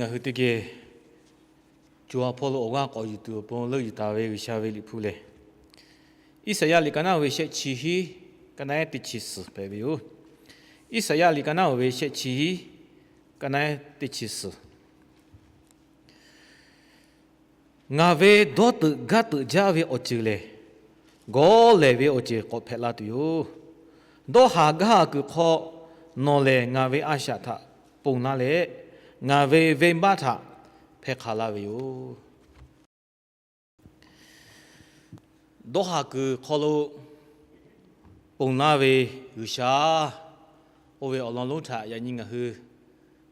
Ngaˬ hui teˇ geh co ha hpawˇ lo awˬ g'aˇ k'awꞈ yuˬ tuˬ awˬ pon leuˆ yuˬ taˍ ve G'uiˬsha ve liꞈ hpu lehˬ, Iˉsaˍyaˆ liꞈ ka naˉ ve shehˆ chi hiˉ, ka naˉ ehˉ teˇ chi suhˍ hpehꞈ ve yoˬ. Iˉsaˍyaˆ liꞈ ka naˉ ve shehˆ chi hiˉ, ka naˉ ehˉ teˇ chi suhˍ. Ngaˬ ve dawˇ teuꞈ gaˇ teuꞈ jaˇ ve awˬ ceuˬ lehˬ, gawˇ lehˬ ve awˬ ceuˬ k'awꞈ hpehꞈ la tuˬ yoˬ. Dawˇ haˍ gaˇ haˍ kuiˬ hk'aw nawˬ lehˬ ngaˬ ve a shaꞈ htaꞈ ponˬ laˇ leh, ngaˬ ve venˇbaˆ htaꞈ hpehˇ hk'a laˇ ve yoˬ. Dawˇ haˍ kuiˬ hk'aw lo ponˬ laˇ ve G'uiˬsha, oˇ ve awˬ lawn lonˉ htaꞈ yaꞈ nyi ngaˬ hui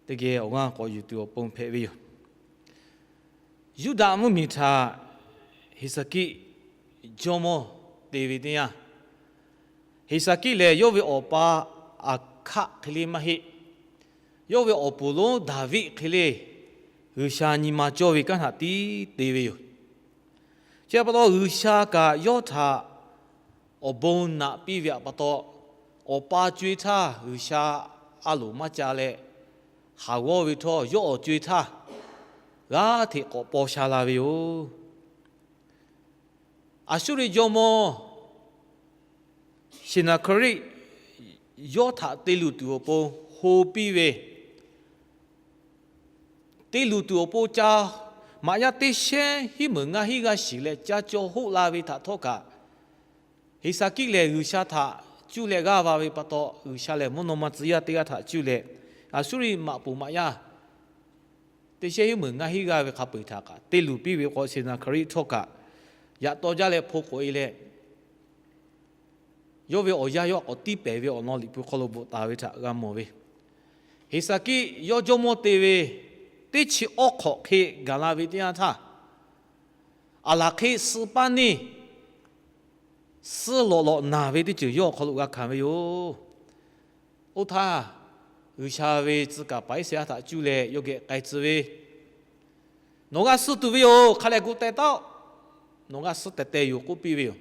teˇ geh awˬ g'aˇ k'awꞈ yuˬ tuˬ awˬ pon hpehꞈ ve yoˬ. Yuˇdaꞈ mvuhˇmiˬ htaꞈ Heˍsaˍkiˆ jawˇmawˇ te ve teˇ yanˇ, Heˍsaˍkiˆ lehˬ yawˇ ve awˬ pa Aˍhkaˆ hk'e le maˇ heˆ. Yawˇ ve awˬ puˍ lonˉ Daˍviˆ hk'e le G'uiˬsha nyi ma cawˇ ve kanˉ htaꞈ tiˉ te ve yoˬ. Chi pa taw G'uiˬsha kaꞈ yawˇ htaꞈ awˬ bon naꞈ piˇ ve htaꞈ pa taw, awˬ pa co-e htaˇ G'uiˬsha a loˍ maˇ ca leh, haˍ g'awˇ ve htawˇ yawˇ awˬ co-e htaˇ g'aˇ hteꞈ k'awꞈ paw sha la ve yoˬ. Aˍsuˇriˆ jawˇmawˇ Seˍnaˍhkaˍriˆ yawˇ htaꞈ te luˬ tuˬ awˬ pon ho piˇ ve, te luˬ tuˬ awˬ pon ca maꞈ yaˇ teˇ shehnˉ hiˉ meunˍ ngaˇ hinˉ g'aˇ shiˍ leh ca caw hoˆ la ve htaꞈ htawˇ kaꞈ, Heˍsaˍkiˆ lehˬ G'uiˬsha htaꞈ cuˇ leh g'aˇ va ve pa taw, G'uiˬsha lehˬ mvuhˇ naw ma tcuh yaˇ teˇ g'aˇ htaꞈ cuˇ leh, Aˍsuˇriˆ maꞈ poˍ maꞈ yaˇ teˇ shehnˉ hiˉ meunˍ ngaˇ hinˉ g'aˇ ve hk'a peu-eˬ htaꞈ kaꞈ te luˬ piˇ ve k'o, Seˍnaˍhkaˍriˆ htawˇ kaꞈ yaꞈ taw jaˇ leh hpo k'oꞈ-e leh, yawˇ ve awˬ yanˇ yawˇ k'awꞈ tiˇ pehˍ ve awˬ lawn liꞈ hpu hk'aw lo bvuhꞈ taˍ ve htaꞈ g'a mawˬ ve. Heˍsaˍkiˆ yawˇ jawˇmawˇ te ve teˇ chi awˉ hk'awꞈ hk'e gaˬ la ve teˇ yanˇ htaˇ, aˬ laˬ hk'e suh paˇ neˇ suh lawꞈ lawꞈ naˬ ve teˇ ceuˬ yawˇ awˬ hk'aw lo g'a hkanˍ ve yoˬ. Oˇ htaˇ, G'uiˬsha ve tcuh kaˍ paˍ Iˉsaˍyaˆ htaꞈ cuˇ leh yawˇ geh k'ai tcuh ve, Nawˬ g'a suh tuˬ ve yoˬ. Hk'a lehˬ gu teh taˉ-oˆ. Nawˬ g'a suh tehˬ tehˬ yoˬ k'oˆ piˇ ve yoˬ.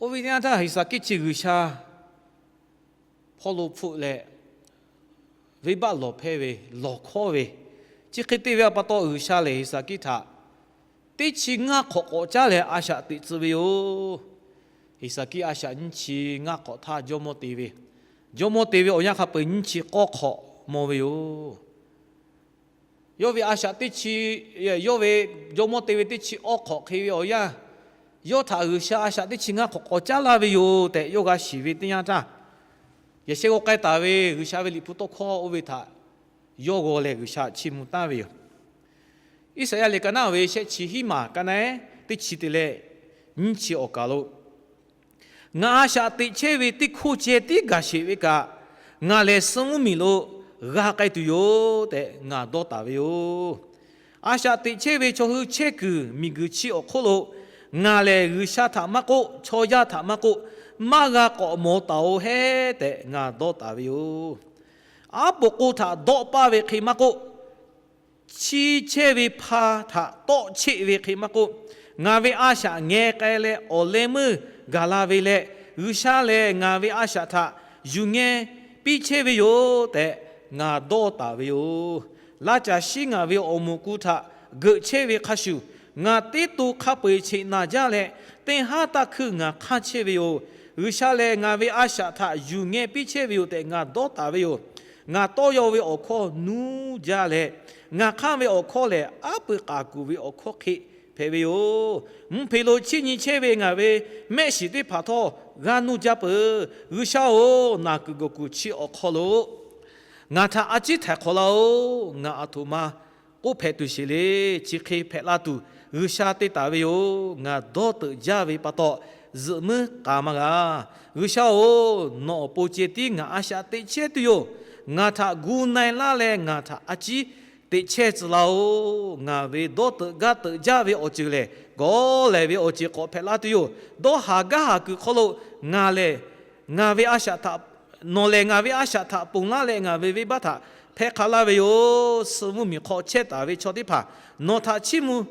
Oˇ ve teˇ yanˇ htaˇ Heˍsaˍkiˆ chi G'uiˬsha hpawˇ lo hpfuhˆ leh, venˇbaˆ lawˬ hpehˇ ve, lawˬ hkawˉ ve, chi hk'e te ve pa taw G'uiˬsha lehˬ Heˍsaˍkiˆ htaꞈ teˇ chi ngaˇ hk'awꞈ k'awꞈ caˉ leh a shaꞈ teꞈ tcuh ve yoˬ. Heˍsaˍkiˆ a shaꞈ nyiˇ chi ngaˇ hk'awꞈ htaˇ jawˇmawˇ te ve, jawˇmawˇ te ve awˬ yanˇ hk'a peu-eˬ nyiˇ chi k'awˇ hk'awꞈ mawˬ ve yoˬ. Yawˇ ve a shaꞈ teˇ chi, yawˇ ve jawˇmawˇ te ve teˇ chi awˉ hk'awꞈ hk'e ve awˬ yanˇ, yawˇ htaꞈ G'uiˬsha a shaꞈ teˇ chi ngaˇ hk'awꞈ k'awꞈ caˉ laˇ ve yoˬ tehꞈ yawˇ g'a shiˍ ve teˇ yanˇ htaˇ, yehˬ shehˆ g'aw k'ai taˍ ve G'uiˬsha ve liꞈ hpu tawˇ hkawˇ oˇ ve htaꞈ yawˇ g'aw leh G'uiˬsha chiˇ mvuh taˍ ve yoˬ. Iˉsaˍyaˆ liꞈ ka naˉ ve shehˆ chi hiˉ maˬ ka naˉ ehˉ teˇ chi te leh nyiˇ chi awˬ kaˬ lo, Ngaˬ a shaꞈ teꞈ chehˇ ve teˇ hkoˇ ceh tiˉ gaˬ sheˍ ve kaꞈ, ngaˬ lehˬ suh mvuhˇmiˬ lo g'a k'ai tuˬ yoˬ tehꞈ ngaˬ dawˇ taˍ ve yoˬ. A shaꞈ teꞈ chehˇ ve chaw hui chehˇ kuiˬ miˬguiˬ chi awˬ hk'oˆ lo ngaˬ lehˬ G'uiˬsha htaꞈ maˇ k'oˆ, chaw yaˇ htaꞈ maˇ k'oˆ, maˇ g'a k'awꞈ mawˬ taˍ-oˬ heˉ tehꞈ ngaˬ dawˇ taˍ ve yoˬ. Aˉ poꞈ k'o htaꞈ dawˆ paˇ ve hk'e maˇ k'oˆ, chiˇ chehˇ ve hpa htaꞈ tawˆ cheˆ ve hk'e maˇ k'oˆ, ngaˬ ve a shaꞈ ngeh k'ai leh awˬ leh meuˇ gaˬ la ve leh, G'uiˬsha lehˬ ngaˬ ve a shaꞈ htaꞈ yuˬ ngeh piˇ chehˇ ve yoˬ tehꞈ ngaˬ dawˇ taˍ ve yoˬ. Laˇ caˬ shiˉ ngaˬ ve awˬ moˍ ku htaꞈ geuꞈ chehˇ ve hk'a shuˍ, ngaˬ teˇ to hk'a peu-eˬ cheꞈ naˬ jaˇ leh, teˇ haˉ taˇ hkuiˇ ngaˬ hk'anˇ chehˇ ve yoˬ. G'uiˬsha lehˬ ngaˬ ve a shaꞈ htaꞈ yuˬ ngeh piˇ chehˇ ve yoˬ tehꞈ ngaˬ dawˇ taˍ ve yoˬ. Ngaˬ tawˇ yaw ve awˬ hkawˇ nuˇ jaˇ leh, ngaˬ hk'anˇ ve awˬ hkawˇ lehˬ aˉ pui k'aˍ kuˬ ve awˬ hkawˇ hk'e hpehꞈ ve yoˬ. Mvuhˇ hpeꞈ lo chiˇ nyi chehˇ ve ngaˬ ve mehˆ shiˍ teˇ hpaˍ htawˇ g'a nuˇ jaˇ peuˬ. G'uiˬsha-oˬ, naˬ kuiˬ gawˬ kuiˬ chi awˬ hk'aw lo ngaˬ htaꞈ a ciˉ htaiˍ hk'awꞈ laˇ-oˬ. Ngaˬ aˬ htoꞈ ma k'oˆ hpehꞈ tuˬ sheˍ le. Chi hk'e hpehꞈ la tuˬ G'uiˬsha te taˍ ve yoˬ. Ngaˬ dawˇ teuꞈ jaˇ ve pa taw zuhꞈ muiˉ k'a maˇ g'a. G'uiˬsha-oˬ, nawˬ awˬ pon ceh tiˉ ngaˬ a shaꞈ teꞈ chehˇ tuˬ yoˬ. Ngaˬ htaꞈ gu na-e laˇ leh ngaˬ htaꞈ a ciˉ teꞈ chehˇ tcuh laˇ-oˬ. Ngaˬ ve dawˇ teuꞈ gaˇ teuꞈ jaˇ ve awˬ ceuˬ lehˬ, gawˇ lehˬ ve awˬ ceuˬ k'awꞈ hpehꞈ laˇ tuˬ yoˬ. Dawˇ haˍ gaˇ haˍ kuiˬ hk'aw lo ngaˬ lehˬ, ngaˬ ve a shaꞈ htaꞈ, nawˬ lehˬ ngaˬ ve a shaꞈ htaꞈ ponˬ laˇ leh ngaˬ ve venˇbaˆ htaꞈ hpehˇ hk'a laˇ ve yoˬ. Suh mvuhˇmiˬ hk'aw chehˇ taˍ ve chaw teˇ hpaˍ nawˬ htaꞈ chiˇ mvuh,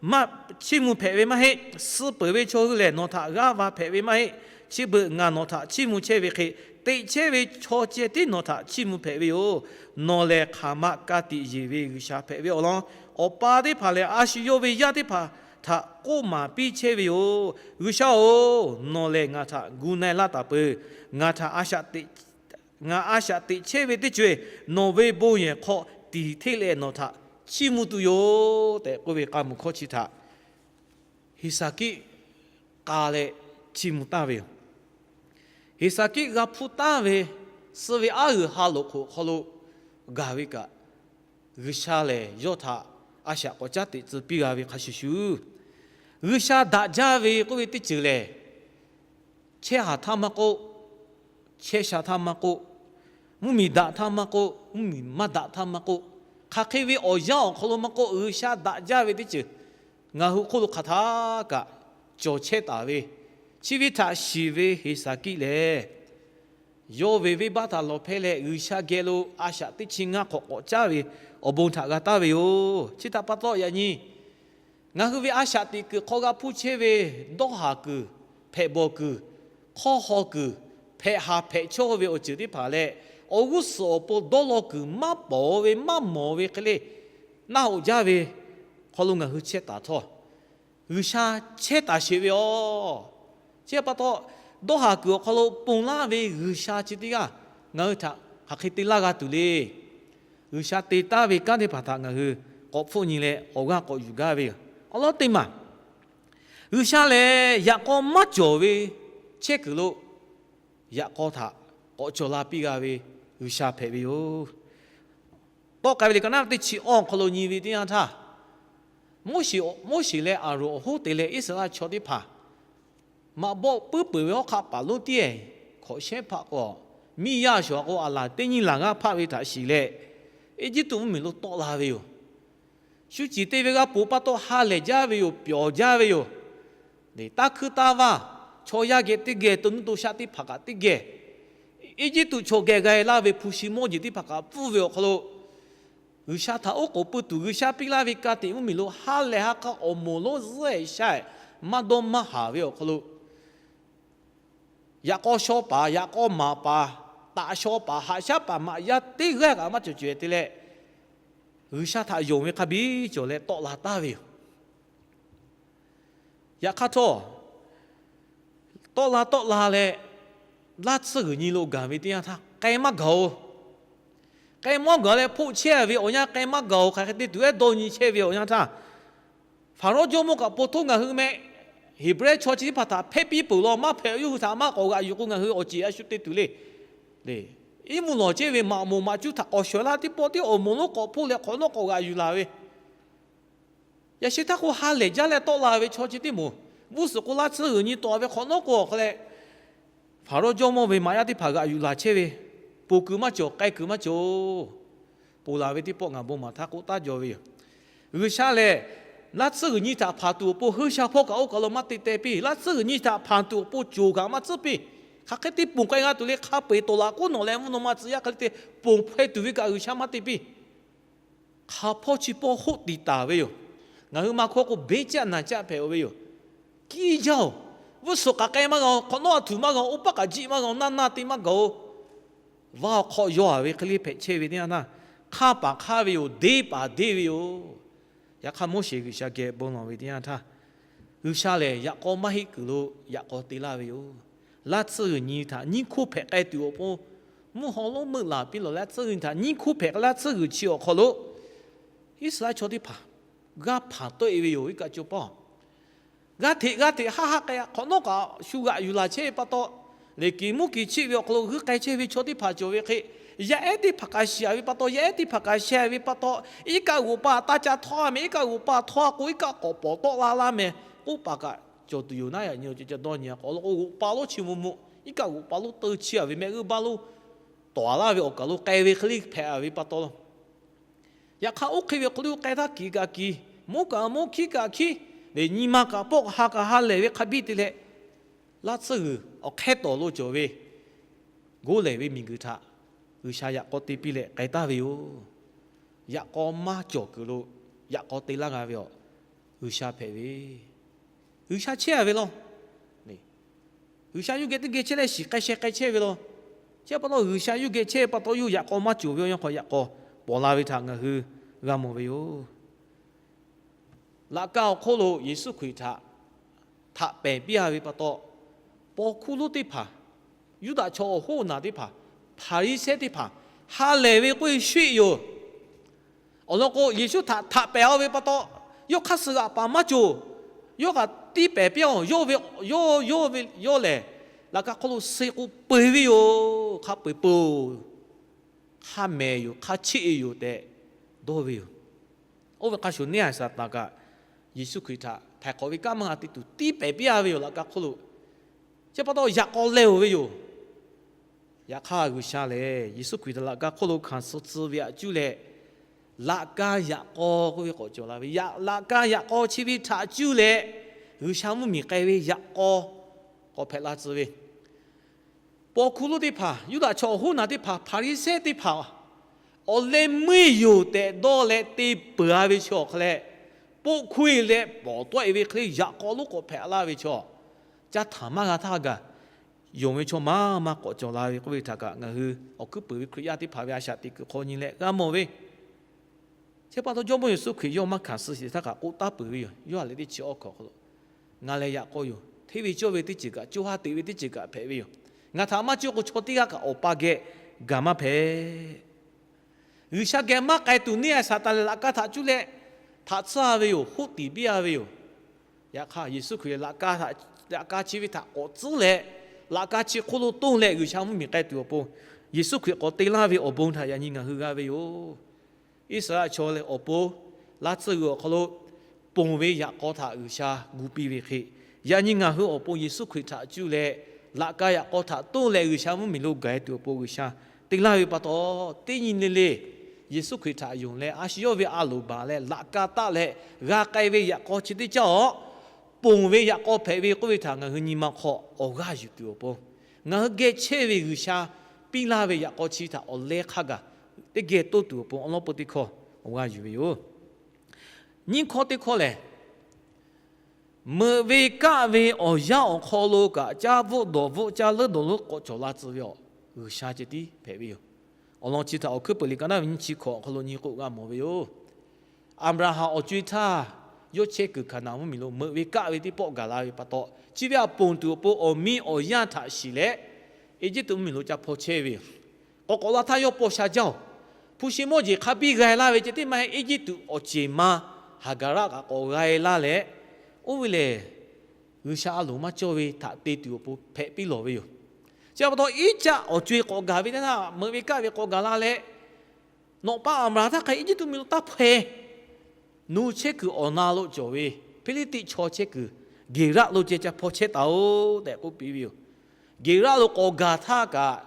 maˇ chiˇ mvuh hpehꞈ ve maˇ heˆ. Suh peuˬ ve chaw hui lehˬ nawˬ htaꞈ g'aˇ va hpehꞈ ve maˇ heˆ. Chi beuꞈ ngaˬ nawˬ htaꞈ chiˇ mvuh chehˇ ve hk'e, teꞈ chehˇ ve chaw ceh tiˉ nawˬ htaꞈ chiˇ mvuh hpehꞈ ve yoˬ. Nawˬ lehˬ hk'aˬ ma ka tiꞈ yeˬ ve G'uiˬsha hpehꞈ ve awˬ lawn, awˬ pa teˇ hpaˍ lehˬ a shu yawˇ ve yaˇ teˇ hpaˍ htaꞈ k'oˆ maˍ piˇ chehˇ ve yoˬ. G'uiˬsha-oˬ, nawˬ lehˬ ngaˬ htaꞈ gu na-e laˇ taˍ peuˬ. Ngaˬ htaꞈ a shaꞈ teꞈ ngaˬ a shaꞈ teꞈ chehˇ ve teˇ ceuˬ nawˬ ve bon yehˬ hk'aw tiˍ hteˇ leh nawˬ htaꞈ chiˇ mvuh tuˬ yoˬ tehꞈ k'oˆ ve k'a muˬ hkawˇ chi htaꞈ Heˍsaˍkiˆ k'a leh chiˇ mvuh taˍ ve yoˬ. Heˍsaˍkiˆ g'a hpuˇ taˍ ve suh ve aˉ g'uiˬ ha loꞈ hk'oꞈ hk'aw lo gaˬ ve kaꞈ, G'uiˬsha lehˬ yawˇ htaꞈ a shaꞈ k'awꞈ caˉ teꞈ tcuh piˇ g'a ve hk'a shuˍ shuˍ, G'uiˬsha daꞈ jaˇ ve k'oˆ ve teˇ ceuˬ lehˬ, chehˇ haˍ htaˇ maˇ k'oˆ, chehˇ sha htaˇ maˇ k'oˆ, mvuhˇmiˬ daꞈ htaˇ maˇ k'oˆ, mvuhˇmiˬ maˇ daꞈ htaˇ maˇ k'oˆ, hk'aˬ hk'e ve awˬ yanˇ awˬ hk'aw lo maˇ k'oˆ, G'uiˬsha daꞈ jaˇ ve teˇ ceuˬ ngaˬ hui hk'oˆ lo hk'aˬ htaˇ kaꞈ cawˬ chehˇ taˍ ve, chi ve htaꞈ shiˍ ve Heˍsaˍkiˆ lehˬ, yawˇ ve venˇbaˆ htaꞈ lawˬ hpehˇ leh G'uiˬsha geh lo a shaꞈ teˇ chi ngaˇ hk'awꞈ k'awꞈ caˉ ve awˬ bon htaꞈ g'a taˍ ve yoˬ. Chi htaꞈ pa taw yaꞈ nyi ngaˬ hui ve a shaꞈ teꞈ kuiˬ hk'aw g'a hpuˇ chehˇ ve dawˇ haˍ kuiˬ, hpehꞈ bawˬ kuiˬ, hk'awˇ haw kuiˬ, hpehꞈ haˍ hpehꞈ chawˇ ve awˬ ceuˬ teˇ hpaˍ leh, awˬ g'uˇ suhˍ awˬ pon dawˇ law kuiˬ maˇ pawˍ ve maˇ mawˬ ve hk'e le, naˆ hoꞈ jaˇ ve hk'aw lo ngaˬ hui chehˇ taˍ htawˇ, G'uiˬsha chehˇ taˍ sheˍ ve yoˬ. Chi pa taw, dawˇ haˍ kuiˬ awˬ hk'aw lo ponˬ laˇ ve G'uiˬsha chi teˇ g'aˇ ngaˬ hui htaꞈ hk'aˬ hk'e te laˇ g'a tuˬ le. G'uiˬsha te taˍ ve kanˉ teˇ hpaˍ htaꞈ ngaˬ hui k'awꞈ hpfuhˆ nyi leh awˬ g'aˇ k'awꞈ yuˬ gaˇ ve yoˬ. Awˬ lawn teˇ maˬ, G'uiˬsha lehˬ yaꞈ k'aw maˇ cawˬ ve chehˇ kuiˬ lo yaꞈ k'aw htaꞈ k'awꞈ cawˬ la piˇ g'a ve G'uiˬsha hpehꞈ ve yoˬ. Tawˆ k'ai ve liꞈ ka naˉ teˇ chi awˇ awˬ hk'aw lo nyi ve teˇ yanˇ htaˇ, Moˉseˍ, Moˉseˍ leh Aˍronˍ awˬ hoˉ te leh Iˉsaˍreˍlaˆ chaw teˇ hpaˍ maꞈ bawˆ puiˉ peuˬ ve hawˉ hk'aˆ paˍ lonˉ tiˉ ehˍ hkawꞈ shehˉ hpaˆ k'o, miˇ yaˇ shawˍ k'o aˬ laˬ teˇ nyiˇ laˬ g'aˇ hpaˆ ve htaꞈ shiˍ leh, Eˇjiˇtuꞈ mvuhˇmiˬ lo tawˆ la ve yoˬ. Shu ciˍ te ve g'a ponˬ pa taw ha lehˬ jaˇ ve yoˬ, pyawˬ jaˇ ve yoˬ. Taˇ hkuiˇ taˇ vaˇ, chaw yaˇ geh teˇ geh, to nuˇ to shaˆ teˇ hpaˍ kaꞈ teˇ geh, Eˇjiˇtuꞈ chaw geh g'a-e laˇ ve hpu shi mawˇ jeˬ teˇ hpaˍ kaꞈ pfuhˇ ve awˬ hk'aw lo, G'uiˬsha htaꞈ oˉ k'oˍ pui tuˬ G'uiˬsha piˇ laˇ ve ka tiꞈ mvuhˇmiˬ lo ha lehˬ ha k'a awˬ moˍ lonˉ zuhˆ-e shaˆ-e, maˇ dawˇ maˇ haˍ ve awˬ hk'aw lo, yaꞈ k'aw shaw paˍ, yaꞈ k'aw maˍ paˍ, taꞈ shaw paˍ, haꞈ shaˉ paˍ maꞈ yaˇ teˇ g'aˇ kaꞈ maˇ cawˬ cawˬ-e te leh, G'uiˬsha htaꞈ yonˍ ve hk'a biˇ cawˬ leh tawˆ la taˍ ve yoˬ. Yaꞈ hk'aˇ htawˇ, tawˆ la tawˆ la leh, laˇ tsuhˇ g'uiˬ nyi lo gaˬ ve teˇ yanˇ htaˇ k'ai maˇ gaˬ-oˬ. K'ai maˇ gaˬ leh hpoˆ chehˇ ve awˬ yanˇ k'ai maˇ gaˬ-oˬ. Hk'aˬ hk'e te tuˬ ehˉ dawˇ nyi chehˇ ve awˬ yanˇ htaˇ, Hpaˍrawˇ jawˇmawˇ kaꞈ po htoˇ ngaˬ hui meh Heˍbrehˇ chaw chi teˇ hpaˍ htaꞈ hpehˇ piˇ peuˬ law, maˇ hpehꞈ yawˇ hui htaꞈ maˇ k'awꞈ g'aꞈ yuˬ k'o ngaˬ hui awˬ ceˬ a shu te tuˬ le. Iˉ mvuhˇ lawˬ chehˇ ve maꞈ moˍ maꞈ cuˉ htaꞈ k'awꞈ shawˍ laˇ teˇ pawˆ tiˉ awˬ moˍ lonˉ k'awꞈ hpoˆ leh hk'awꞈ nawˉ k'awꞈ g'aꞈ yuˬ laˬ ve, yaꞈ sheh htaˇ k'o ha lehˬ jaˇ leh tawˆ la ve chaw chi teˇ moˍ, g'uˇ suhˍ k'o laˇ tsuhˇ g'uiˬ nyi tawꞈ ve hk'awꞈ nawˉ k'o awˬ hk'aw leh, Hpaˍrawˇ jawˇmawˇ ve maꞈ yaˇ teˇ hpaˍ g'aꞈ yuˬ laˬ chehˇ ve, ponˬ kuiˬ maˇ cawˬ, k'ai kuiˬ maˇ cawˬ-oˬ. Ponˬ laˬ ve teˇ pawˆ ngaˬ bon maˍ htaˇ k'oˆ taˉ jaw ve yoˬ. G'uiˬsha lehˬ, laˇ tsuhˇ g'uiˬ nyi htaꞈ hpanˍ tuˬ awˬ pon hui sha hpawˇ kaꞈ oˇ kaˬ lo maˇ te teh piˇ. Laˇ tsuhˇ g'uiˬ nyi htaꞈ hpanˍ tuˬ awˬ pon coˬ kaꞈ maˇ tcuhˉ piˇ. Hk'aˬ hk'e te ponˬ k'ai g'a tuˬ le, hk'a peu-eˬ tawˍ laꞈ k'oˉ nawˬ leh mvuhˇ naw ma tcuh yaˇ hk'e le te ponˬ hpehꞈ tuˬ ve kaꞈ G'uiˬsha maˇ te piˇ. Hk'a hpawˇ chi pawˇ hoˆ tiˍ taˍ ve yoˬ. Ngaˬ hui maˇ hkawˇ k'o beˇ caˆ naˍ caˆ hpehꞈ-oˬ ve yoˬ. Kiˇ jaˇ-oˬ, g'uˇ suhˍ k'aꞈ k'ai maˇ g'a-oˬ, hk'awꞈ nawˉ a htuꞈ maˇ g'a-oˬ, oˇ paˆ k'aꞈ jiˆ maˇ g'a-oˬ, naˇ naˇ te maˇ gaˬ-oˬ. Vaˇ awˬ hk'aw yaw-a ve hk'e le hpehꞈ chehˇ ve teˇ yanˇ htaˇ, hk'aˇ paˍ hk'aˇ ve yoˬ, deˇ paˍ deˇ ve yoˬ. Yaꞈ hk'aˇ Moˉseˍ G'uiˬsha geh bon lawˬ ve teˇ yanˇ htaˇ, G'uiˬsha lehˬ yaꞈ k'aw maˇ heˆ kuiˬ lo yaꞈ k'aw te laˇ ve yoˬ. Laˇ tsuhˇ g'uiˬ nyi htaꞈ nyiˇ hkoˇ hpehꞈ k'ai tuˬ awˬ pon, mvuhˇ haw lonˉ meuˆ laˬ piˇ lawˬ. Laˇ tsuhˇ g'uiˬ nyi htaꞈ nyiˇ hkoˇ hpehꞈ k'ai, laˇ tsuhˇ g'uiˬ chi awˬ hk'aw lo Iˉsaˍreˍlaˆ chaw teˇ hpaˍ g'aˇ hpanˍ tawˆ-e ve yoˬ. Iˉ kaˆ cawˇ pawˆ g'aˇ hteꞈ g'aˇ hteꞈ haˆ haˆ k'ai, hk'awꞈ nawˉ kaꞈ shu g'aꞈ yuˬ laˬ chehˇ ve pa taw, leˬ kiˬ muˉ kiˬ chiˆ ve awˬ hk'aw lo g'uiˇ k'ai chehˇ ve chaw teˇ hpaˍ cawˬ ve hk'e, yaˇ ehˉ teˇ hpaˍ kaꞈ shiˍ-a ve pa taw, yaˇ ehˉ teˇ hpaˍ kaꞈ sheh ve pa taw, iˉ kaˆ g'oꞈ pa taˇ ca htawˇ-a meh, iˉ kaˆ g'oꞈ pa htawˇ-a k'o iˉ kaˆ k'awꞈ pawˍ tawˆ la laˇ meh, k'oˆ paˍ kaꞈ cawˬ tuˬ yoˬ naˉ. Yaꞈ nyi awˬ ceuˬ ca dawˇ nyi-a k'awꞈ lo k'o, g'oꞈ pa lonˉ chi mvuh mvuh, iˉ kaˆ g'oꞈ pa lonˉ teu chiˇ-a ve mehˆ g'uˇ baˆ lonˉ tawˍ-a laˇ ve awˬ kaˬ lo k'ai ve hk'e le hpehꞈ-a ve pa taw, yaꞈ hk'aˇ oˇ hk'e ve awˬ hk'aw lo k'ai htaˇ kiˬ kaꞈ kiˬ, mvuhˇ kaꞈ mvuhˇ, hkiˉ kaꞈ hkiˉ, leh nyi ma kaꞈ pawˆ ha kaꞈ ha lehˬ ve hk'a biˇ te leh, laˇ tsuhˇ g'uiˬ awˬ hk'ehˇ tawˍ lo cawˬ ve goˇ lehˬ ve miˬguiˬ htaꞈ G'uiˬsha yaꞈ k'aw te piˇ leh k'ai taˍ ve yoˬ. Yaꞈ k'aw maˇ cawˬ kuiˬ lo yaꞈ k'aw te laˇ g'a ve awˬ G'uiˬsha hpehꞈ ve, G'uiˬsha chehˇ-a ve law. G'uiˬsha yawˇ geh teˇ geh chehˇ leh shiˍ k'ai sheh k'ai chehˇ ve law. Chi pa taw G'uiˬsha yawˇ geh chehˇ pa taw yawˇ yaꞈ k'aw maˇ cawˬ ve awˬ yanˇ hk'aw yaꞈ k'aw pawˬ la ve htaꞈ ngaˬ hui g'a mawˬ ve yoˬ. Laꞈ ka awˬ hk'oˆ lo Yeˍsuˆ Hkriꞈ htaꞈ htaꞈ pehˬ piˇ a ve pa taw, paw hkuˇ lonˉ teˇ hpaˍ, Yuˇdaꞈ chaw awˬ hoˉ naˬ teˇ hpaˍ, Hpaˍriˍsehˇ teˇ hpaˍ ha lehˬ ve k'oˆ ve sheˆ yoˬ. Awˬ lawn k'o, Yeˍsuˆ htaꞈ htaꞈ pehˬ a ve pa taw, yawˇ hk'aˇ suh g'aꞈ paˍ maˇ cawˬ. Yawˇ kaꞈ tiˇ pehˍ piˇ a, yawˇ ve, yawˇ, yawˇ ve, yawˇ lehˬ laꞈ ka hk'oˆ lo suh k'o peu ve yoˬ. Hk'a peu-eˬ peu-oˬ, hk'a mehˍ yoˬ, hk'a cheˆ yoˬ tehꞈ dawˇ ve yoˬ. Oˇ ve hk'a shuˍ neˇ haiˬ Saˍtanˍ kaꞈ Yeˍsuˆ Hkriꞈ htaꞈ htaiˍ hk'awꞈ ve kanˉ maˇ g'a te tuˬ tiˇ pehˍ piˇ a ve yoˬ laꞈ ka hk'oˆ lo. Chi pa taw yaꞈ k'aw leh-oˬ ve yoˬ. Yaꞈ hk'aˇ G'uiˬsha lehˬ, Yeˍsuˆ Hkriꞈ htaꞈ laꞈ ka hk'oˆ lo hkanˍ suh tcuh ve aꞈ cuˇ leh, laꞈ ka yaꞈ k'aw k'oˆ ve k'awꞈ cawˬ la ve, laꞈ ka yaꞈ k'aw chi ve htaꞈ cuˇ leh, G'uiˬsha mvuhˇmiˬ k'ai ve yaꞈ k'aw k'awꞈ hpehꞈ la tcuh ve, paw hkuˇ lonˉ teˇ hpaˍ, Yuˇdaꞈ chaw awˬ hoˉ naˬ teˇ hpaˍ, Hpaˍriˍsehˇ teˇ hpaˍ, awˬ leh meuˇ yoˬ tehꞈ dawˇ leh te peuˬ a ve chi awˬ hk'a leh, poˆ hkuˇ-e leh pawˍ tawˆ-e ve hk'e le yaꞈ k'aw lonˉ k'awꞈ hpehꞈ laˇ ve chaw, caˇ htaˍ maˇ g'a htaˇ gaˬ yonˍ ve chaw maˇ maˇ k'awꞈ cawˬ la ve k'oˆ ve htaꞈ kaꞈ ngaˬ hui awˬ hkuiˉ puiˍ ve Hkriꞈ yaˇ teˇ hpaˍ ve a shaꞈ teꞈ kuiˬ hk'aw nyi leh g'a mawˬ ve. Chi pa taw Jawˇmawˇ Yeˍsuˆ Hkriꞈ yawˇ maˇ hkanˍ suh shiˍ htaˇ kaꞈ k'oˆ taˍ peuˬ ve yoˬ. Yawˇ haꞈ leh teˇ chi awˇ hkawꞈ hk'aw lo, Ngaˬ lehˬ yaꞈ k'aw yoˬ. Hteˇ ve cawˇ ve teˇ ceuˬ kaꞈ, co ha teꞈ ve teˇ ceuˬ kaꞈ hpehꞈ ve yoˬ. Ngaˬ htaꞈ maˇ cawˇ k'o chaw teˇ g'aˇ kaꞈ Awˬ pa geh gaˬ maˇ hpehꞈ. G'uiˬsha geh maˇ k'ai tuˬ neˇ haiˬ Saˍtanˍ lehˬ laꞈ ka htaꞈ cuˇ leh htaꞈ tsuhˇ a ve yoˬ. Hoˆ tiˍ biˇ a ve yoˬ. Yaꞈ hk'aˇ Yeˍsuˆ Hkriꞈ lehˬ laꞈ ka chi ve htaꞈ k'awꞈ tcuhˉ leh, laꞈ ka chi hk'oˆ lo toˇ leh G'uiˬsha mvuhˇmiˬ k'ai tuˬ awˬ pon, Yeˍsuˆ Hkriꞈ k'awꞈ te laˇ ve awˬ bon htaꞈ yaꞈ nyi ngaˬ hui g'a ve yoˬ. Iˉsaˍreˍlaˆ chaw lehˬ awˬ pon laˇ tsuhˇ g'uiˬ awˬ hk'aw lo ponˬ ve yaꞈ k'aw htaꞈ G'uiˬsha gu piˇ ve hk'e, yaꞈ nyi ngaˬ hui awˬ pon Yeˍsuˆ Hkriꞈ htaꞈ cuˇ leh laꞈ ka yaꞈ k'aw htaꞈ toˇ leh G'uiˬsha mvuhˇmiˬ lo gaˬ-e tuˬ awˬ pon G'uiˬsha te laˇ ve pa taw, teˇ nyi le le Yeˍsuˆ Hkriꞈ htaꞈ yonˍ leh a shu yawˇ ve a loˍ baˬ leh laꞈ ka taˆ leh g'a k'ai ve yaꞈ k'aw chi teˇ caˇ awˬ ponˬ ve yaꞈ k'aw hpehꞈ ve k'oˆ ve htaꞈ ngaˬ hui nyi ma hk'aw awˬ g'aˇ yuˬ tuˬ awˬ pon, ngaˬ hui geh chehˇ ve G'uiˬsha piˇ laˇ ve yaꞈ k'aw chi htaꞈ awˬ leh hk'a gaˬ teˇ geh toˇ tuˬ awˬ pon awˬ lawn peu teˇ hkawˇ awˬ g'aˇ yuˬ ve yoˬ. Nyiˇ hkawˇ teˇ hkawˇ lehˬ, meuꞈ ve kaˆ ve awˬ yanˇ awˬ hk'aw lo kaꞈ caˇ bvuhˆ dawˬ bvuhˆ caˇ leuˉ dawˬ leuˉ k'awꞈ cawˬ la tcuh ve awˬ G'uiˬsha ceh tiˉ hpehꞈ ve yoˬ. Awˬ lawn chi htaꞈ Awˬ hkuiˉ puiˍ liꞈ ka naˉ ve nyiˇ chi hkawꞈ awˬ hk'aw lo nyi k'o g'a mawˬ ve yoˬ. Aˍbraˍhanˍ awˬ co-e htaˇ, yawˇ chehˇ kuiˬ Hkaˍnanˍ mvuhˇmiˬ lo meuꞈ ve kaˆ ve teˇ pawˆ gaˬ la ve pa taw, chi ve aꞈ ponˬ tuˬ awˬ pon awˬ miˇ awˬ yanˇ htaꞈ shiˍ leh, Eˇjiˇtuꞈ mvuhˇmiˬ lo ca hpaw chehˇ ve yoˬ. K'awꞈ k'awꞈ la htaˇ yawˇ paw sha jaˇ-oˬ, hpu shi mawˇ jeˬ hk'a biˇ g'a-e laˇ ve ceh tiˉ maˇ heˆ, Eˇjiˇtuꞈ awˬ ceˬ ma Haˍgaˍraˆ kaꞈ k'awꞈ g'a-e laˇ leh, oˇ ve lehˬ G'uiˬsha a loˍ maˇ cawˇ ve htaꞈ te tuˬ awˬ pon hpehꞈ piˇ lawˬ ve yoˬ. Chi pa taw Iˉcaˆ awˬ co-e k'awꞈ gaˬ ve teˇ htaˇ, meuꞈ ve kaˆ ve k'awꞈ gaˬ la leh, nawꞈ pa Aˍbraˍhanˍ htaˇ hk'a Eˇjiˇtuꞈ mvuhˇmiˬ lo taˇ hpaw-e. Nu chehˇ kuiˬ awˬ na lo cawˬ ve Hpiˇliˇtiˆ chaw chehˇ kuiˬ Geˍraˆ lo ceh ca hpaw chehˇ taˍ-oˬ tehꞈ k'oˆ piˇ ve yoˬ. Geˍraˆ lo k'awꞈ gaˬ htaˇ kaꞈ,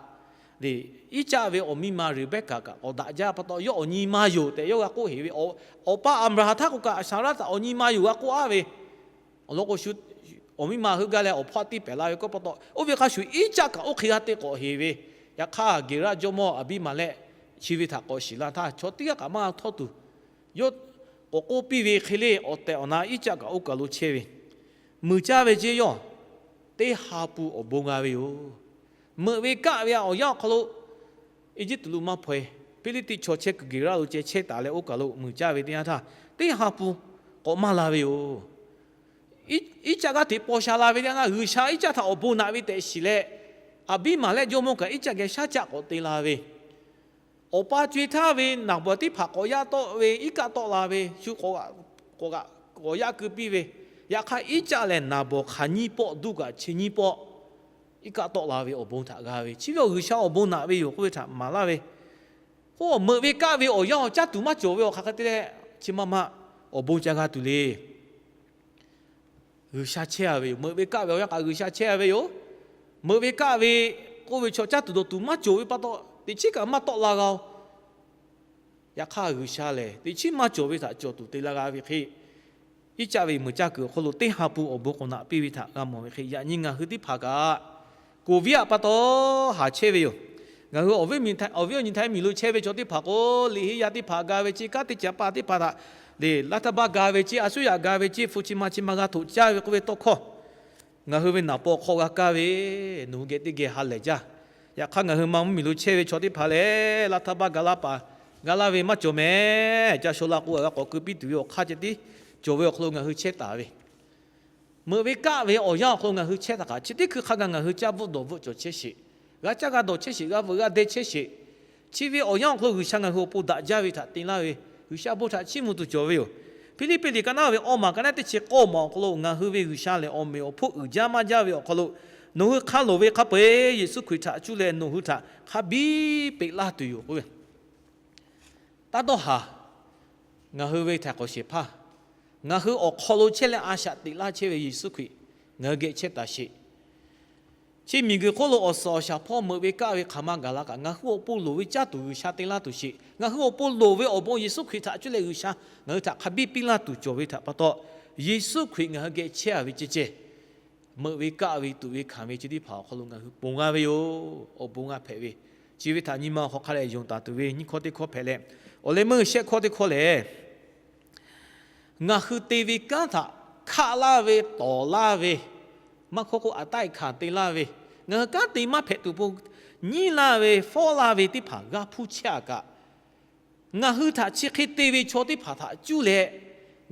Iˉcaˆ ve awˬ miˇ ma Reˍbehˇkaˍ kaꞈ k'awꞈ daꞈ jaˇ pa taw, yawˇ awˬ nyi ma yoˬ tehꞈ yawˇ g'a k'oˆ heˍ ve, awˬ pa Aˍbraˍhanˍ htaˇ k'o kaꞈ Saˍraˆ htaꞈ awˬ nyi ma yoˬ g'a k'oˆ aˉ ve. Awˬ lawn k'o, awˬ miˇ ma heuˆ gaˇ leh awˬ hpawˇ tiˇ pehˍ la ve k'oˆ pa taw, oˇ ve hk'a shuˍ Iˉcaˆ kaꞈ oˇ hk'e g'a te k'awꞈ heˍ ve. Yaꞈ hk'aˇ Geˍraˆ jawˇmawˇ Aˍbiˇmaˍlehˆ chi ve htaꞈ k'awꞈ shiˍ la htaˇ, chaw teˇ g'aˇ kaꞈ maˇ htawˇ tuˬ, yawˇ k'awꞈ k'oˆ piˇ ve hk'e le, awˬ tehˬ awˬ na Iˉcaˆ kaꞈ oˇ kaˬ lo chehˇ ve, muiˬ caˇ ve ceh yawˇ teˇ ha pun awˬ bon g'a ve yoˬ. Meuꞈ ve kaˆ ve awˬ yanˇ awˬ hk'aw lo Eˇjiˇtuꞈ lo maˇ hpaw-e, Hpiˇliˇtiˆ chaw chehˇ kuiˬ Geˍraˆ lo ceh chehˇ taˍ leh oˇ kaˬ lo muiˬ caˇ ve teˇ yanˇ htaˇ, teˇ ha pun k'awꞈ maˇ la ve yoˬ. Iˉcaˆ g'aˇ hteꞈ paw sha la ve teˇ yanˇ htaˇ, G'uiˬsha Iˉcaˆ htaꞈ awˬ bon naꞈ ve tehꞈ shiˍ leh, Aˍbiˇmaˍlehˆ jawˇmawˇ kaꞈ Iˉcaˆ geh shaˉ caˆ k'awꞈ te la ve, awˬ pa co-e htaˇ ve naˍbawˍ teˇ hpaˍ k'awꞈ yaˇ tawˆ ve, iˉ kaˆ tawˆ la ve, shu k'awꞈ g'aꞈ k'awꞈ yaˇ keu piˇ ve, yaꞈ hk'aˇ Iˉcaˆ lehˬ naˍbawˍ hk'aˬ nyiˇ pawˆ duˇ kaꞈ chi nyiˇ pawˆ iˉ kaˆ tawˆ la ve awˬ bon htaꞈ g'a ve, chi ve awˬ G'uiˬsha awˬ bon naꞈ ve yoˬ k'oˆ ve htaꞈ maˍ laˇ ve. K'o, meuꞈ ve kaˆ ve awˬ yanˇ awˬ caˇ tuˬ maˇ cawˬ ve awˬ hk'aˬ hk'e te leh chi ma ma awˬ bon ca g'a tuˬ le. G'uiˬsha chehˇ a ve yoˬ. Meuꞈ ve kaˆ ve awˬ yanˇ kaꞈ G'uiˬsha chehˇ a ve yoˬ. Meuꞈ ve kaˆ ve k'oˆ ve chaw caˇ tuˬ dawˬ tuˬ maˇ cawˬ ve pa taw, teꞈ chiˉ kaꞈ maˇ tawˆ la g'a-oˬ. Yaꞈ hk'aˇ G'uiˬsha lehˬ teꞈ chiˉ maˇ cawˬ ve htaꞈ cawˬ tuˬ te la g'a ve hk'e, Iˉcaˆ ve meuˬ caˇ kuiˬ awˬ hk'aw lo teˇ ha pun awˬ bon k'awꞈ naꞈ piˇ ve htaꞈ g'a mawˬ ve hk'e, yaꞈ nyi ngaˬ hui teˇ hpaˍ kaꞈ Covid aꞈ pa taw haˍ chehˇ ve yoˬ. Ngaˬ hui awˬ viˉ awˬ nyi htaiˍ miˬ lo chehˇ ve chaw teˇ hpaˍ k'o, liꞈ heˆ yaˇ teˇ hpaˍ ga ve ceˇ, kanˉ teˇ caˍ pa teˇ hpaˍ htaꞈ liꞈ laˇ htaˇ baˆ ga ve ceˇ, a suˉ yaꞈ ga ve ceˇ, hpu chi ma chi ma g'a htoꞈ caˇ ve k'oˆ ve tawˇ hkawˇ ngaˬ hui ve naˍ paw hk'aw g'a kaˇ ve, nawˬ hui geh teˇ geh ha lehˬ jaˇ. Yaꞈ hk'aˇ, ngaˬ hui ma mvuhˇmiˬ lo chehˇ ve chaw teˇ hpaˍ lehˬ, laˇ htaˇ baˆ ga laˇ paˍ, ga laˇ ve maˇ cawˬ mehˍ. Ca shaw la k'o, a g'a k'awꞈ keu piˇ tuˬ ve awˬ hk'aˇ ceh tiˉ cawˬ ve awˬ hk'aw lo ngaˬ hui chehˇ taˍ ve, meuꞈ ve kaˆ ve awˬ yanˇ awˬ hk'aw lo ngaˬ hui chehˇ taˍ kaꞈ, chi teˇ hkui hk'a gaˬ ngaˬ hui caˇ bvuhˆ dawˬ bvuhˆ cawˬ chehˇ sheˍ. G'a caˇ g'a dawˬ chehˇ sheˍ. G'a veuꞈ g'a deh chehˇ sheˍ. Chi ve awˬ yanˇ awˬ hk'aw lo G'uiˬsha ngaˬ hui awˬ pon daꞈ jaˇ ve htaꞈ te laˇ ve, G'uiˬsha bon htaꞈ chiˇ mvuh tuˬ cawˬ ve yoˬ. Hpiˇliˇpiˆ liꞈ ka naˉ ve awˇ maˬ ka naˉ teˇ chi k'awˇ maˬ awˬ hk'aw lo, ngaˬ hui ve G'uiˬsha lehˬ awˬ meꞈ awˬ hponˇ uiˍ jaˇ maˇ jaˇ ve awˬ hk'aw lo, nawˬ hui hk'a loˍ ve hk'a peu-eˬ Yeˍsuˆ Hkriꞈ htaꞈ cuˇ leh nawˬ hui htaꞈ hk'a biˇ peꞈ laˇ tuˬ yoˬ k'oˆ ve. Taˇ dawˇ haˍ. Ngaˬ hui ve htaiˍ hk'awꞈ shehˍ hpaˇ, ngaˬ hui awˬ hk'aw lo chehˇ leh a shaꞈ teꞈ laˇ chehˇ ve Yeˍsuˆ Hkriꞈ ngaˬ hui geh chehˇ taˍ sheˍ. Chi miˬguiˬ hk'oˆ lo awˬ suhˍ awˬ shaˍ hpawˇ meuꞈ ve kaˆ ve hk'aˬ ma gaˬ la kaꞈ, ngaˬ hui awˬ pon loˍ ve caˇ tuˬ G'uiˬsha te laˇ tuˬ sheˍ. Ngaˬ hui awˬ pon loˍ ve awˬ bon Yeˍsuˆ Hkriꞈ htaꞈ cuˇ leh G'uiˬsha ngaˬ hui htaꞈ hk'a biˇ piˇ laˇ tuˬ cawˬ ve htaꞈ pa taw, Yeˍsuˆ Hkriꞈ ngaˬ hui geh chehˇ ve ceh ceh, meuꞈ ve kaˆ ve tuꞈ ve hkanˍ ve chi teˇ hpaˍ awˬ hk'aw lo ngaˬ hui ponˬ g'a ve yoˬ. Awˬ bon g'a hpehꞈ ve, chi ve htaꞈ nyi ma awˬ hk'aw hk'a dehꞈ yonˍ taˍ tuˬ ve nyiˇ hkawˇ teˇ hkawˇ hpehꞈ leh, awˬ leh meuˇ shehˆ hkawˇ teˇ hkawˇ lehˬ, ngaˬ hui te ve kanˉ htaꞈ hkaˆ laˇ ve, tawˍ laˇ ve, maˇ hkawˇ k'o a taˆ e hkanˍ te laˇ ve, ngaˬ hui kanˉ te maˇ hpehꞈ tuˬ awˬ pon nyiˉ laˇ ve, fawˉ laˇ ve teˇ hpaˍ g'a hpuˇ chehˇ a kaꞈ, ngaˬ hui htaꞈ chi hk'e te ve chaw teˇ hpaˍ htaꞈ cuˇ leh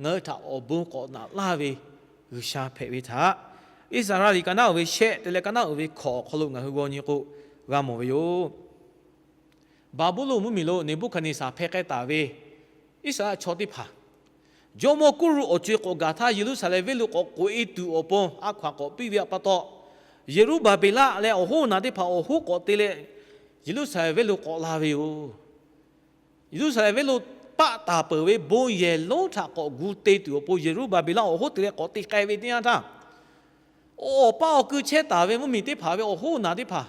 ngaˬ hui htaꞈ awˬ bon k'awꞈ naꞈ laˇ ve G'uiˬsha hpehꞈ ve htaꞈ, Iˉsaˍreˍlaˆ liꞈ ka naˉ uiˍ ve shehˆ te leh ka naˉ uiˍ ve hkawꞈ awˬ hk'aw lo ngaˬ hui g'aw nyi k'o g'a mawˬ ve yoˬ. Baˍbuˍlonˍ mvuhˇmiˬ lo Neˍbuˆhkaˍneˍsaˍ hpeh k'ai taˍ ve Iˉsaˍreˍlaˆ chaw teˇ hpaˍ, jawˇmawˇ Kuˇruˆ awˬ co-e k'awꞈ gaˬ htaˇ, Yeˍruˆsaˍlehnˍ venˇ lo k'awꞈ k'oꞈ-e tuˬ awˬ pon a hkaw-anˬ k'awꞈ piˇ ve pa taw, Yeˍruˆbaˍbeˍlaˆ leh awˬ hoˉ naˬ teˇ hpaˍ awˬ hoˉ k'awꞈ te leh Yeˍruˆsaˍlehnˍ venˇ lo k'awꞈ la ve yoˬ. Yeˍruˆsaˍlehnˍ venˇ lo paˆ taˍ peuˬ ve bon yehˬ lonˉ htaꞈ k'awꞈ gu te tuˬ awˬ pon Yeˍruˆbaˍbeˍlaˆ awˬ hoˉ te leh k'awꞈ te k'ai ve teˇ yanˇ htaˇ, awˬ paˇ awˬ kui chehˇ taˍ ve mvuhˇmiˬ teˇ hpaˍ ve awˬ hoˉ naˬ teˇ hpaˍ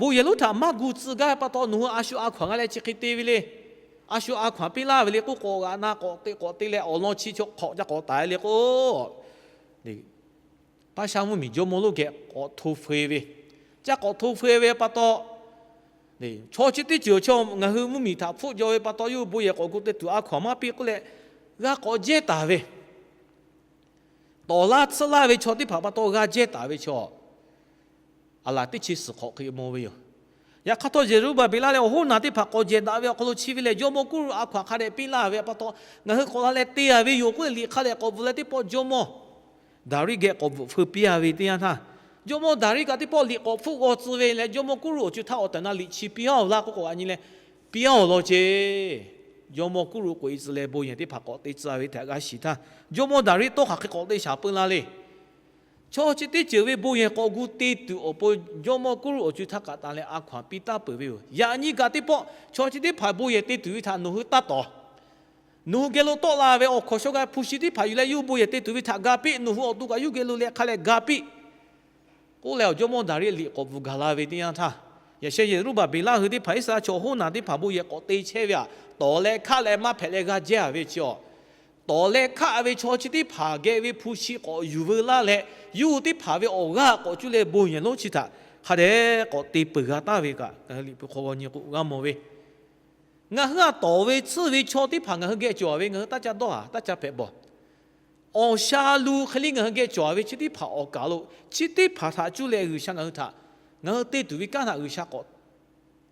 bon yehˬ lonˉ htaꞈ maˇ gu tcuh gaˇ ve pa taw, nawˬ hui a shu a hkaw-anˬ g'a leh chi hk'e te ve le. A shu a hkaw-anˬ piˇ laˇ ve le k'oˆ k'o, g'aꞈ na k'awꞈ te k'awꞈ te leh awˬ lawn chi chaw hk'awꞈ ca k'awꞈ taˍ le k'o, Paˇshaˆ mvuhˇmiˬ jawˇmawˇ lonˉ geh k'awꞈ hto feu ve, ca k'awꞈ hto feu ve pa taw, chaw chi teˇ ceuˬ chaw ngaˬ hui mvuhˇmiˬ htaꞈ hpfuhˆ jaw ve pa taw, yawˇ hui bon yehˬ k'awꞈ gu te tuˬ a hkaw-anˬ maˇ piˇ k'oˆ leh g'a k'awꞈ jehˇ taˍ ve, tawˍ laˇ tsuhˇ laˇ ve chaw teˇ hpaˍ pa taw g'a jehˇ taˍ ve chaw, a laˬ teˇ chi suhˍ hk'awꞈ hk'e mawˬ ve yoˬ. Yaꞈ hk'aˇ htawˇ, Yeˍruˆbaˍbeˍlaˆ leh awˬ hoˉ naˬ teˇ hpaˍ k'awꞈ jehˬ daꞈ ve awˬ hk'aw lo chi ve lehˬ, jawˇmawˇ Kuˇruˆ a hkaw-anˬ hk'a dehꞈ piˇ laˇ ve pa taw, ngaˬ hui k'awꞈ la leh te-a ve yoˬ k'oˆ leh liꞈ hk'a dehꞈ k'awꞈ bvuhꞈ leh teˇ pawˆ jawˇmawˇ Daˍriˆ geh k'awꞈ bvuhꞈ feu piˇ-a ve teˇ yanˇ htaˇ, jawˇmawˇ Daˍriˆ kaꞈ teˇ pawˆ liꞈ k'awꞈ hpfuhˆ g'aw tcuh ve leh, jawˇmawˇ Kuˇruˆ awˬ co-e htaˇ awˬ tehˬ na liꞈ chi piˇ-a-oˬ laˇ k'oˆ k'awꞈ g'a nyi leh, piˇ-a-oˬ law ce. Jawˇmawˇ Kuˇruˆ k'oꞈ-e tcuh leh bon yehˬ teˇ hpaˍ k'awꞈ te tcuh-a ve htaꞈ g'a shiˍ htaˇ, jawˇmawˇ Daˍriˆ tawˇ hk'aˬ hk'e k'awꞈ te shaˍ peu la le. Chaw chi teˇ ceuˬ ve bon yehˬ k'awꞈ gu te tuˬ awˬ pon jawˇmawˇ Kuˇruˆ awˬ co-e htaˇ kaꞈ tanˬ leh a hkaw-anˬ piˇ taˍ peuˬ ve yoˬ. Yaꞈ nyi kaꞈ teˇ pawˆ chaw chi teˇ hpaˍ bon yehˬ te tuˬ ve htaꞈ nawˬ hui taˇ tawˍ. Nawˬ hui geh lo tawˆ la ve awˬ hkawnˍ shaw g'a hpu shi teˇ hpaˍ yuˬ leh yawˇ hui bon yehˬ te tuˬ ve htaꞈ ga piˇ. Nawˬ hui awˬ to kaꞈ yawˇ hui geh lo leh hk'a leh ga piˇ k'oˆ leh, awˬ jawˇmawˇ Daˍriˆ liꞈ k'awꞈ bvuhꞈ gaˬ la ve teˇ yanˇ htaˇ, yaꞈ sheh Yeˍruˆbaˍbeˍlaˆ hui teˇ hpaˍ Iˉsaˍreˍlaˆ chaw awˬ hoˉ naˬ teˇ hpaˍ bon yehˬ k'awꞈ te chehˇ ve htaꞈ tawˍ leh hkaˆ leh maˇ hpehꞈ leh g'a jehˇ-a ve chi-a. Tawˍ leh hkaˆ ve chaw chi teˇ hpaˍ geh ve hpu shi k'awꞈ yuˬ veu laˇ leh, yawˇ hui teˇ hpaˍ ve awˬ g'aˇ k'awꞈ cuˇ leh bon yehˬ lonˉ chi htaꞈ hk'a dehꞈ k'awꞈ te peuˬ g'a taˍ ve kaꞈ, ngaˬ hui liꞈ hpu hk'aw g'aw nyi k'o g'a mawˬ ve, ngaˬ hui a tawˍ ve tsuhˇ ve chaw teˇ hpaˍ ngaˬ hui geh cawˬ ve, ngaˬ hui taˇ ca dawˇ haˍ, taˇ ca hpehꞈ bawˬ. Awˬ sha lu hk'e le ngaˬ hui geh cawˬ ve chi teˇ hpaˍ awˬ kaˬ lo, chi teˇ hpaˍ htaꞈ cuˇ leh G'uiˬsha ngaˬ hui htaꞈ, ngaˬ hui te tuˬ ve kanˉ htaꞈ G'uiˬsha k'awꞈ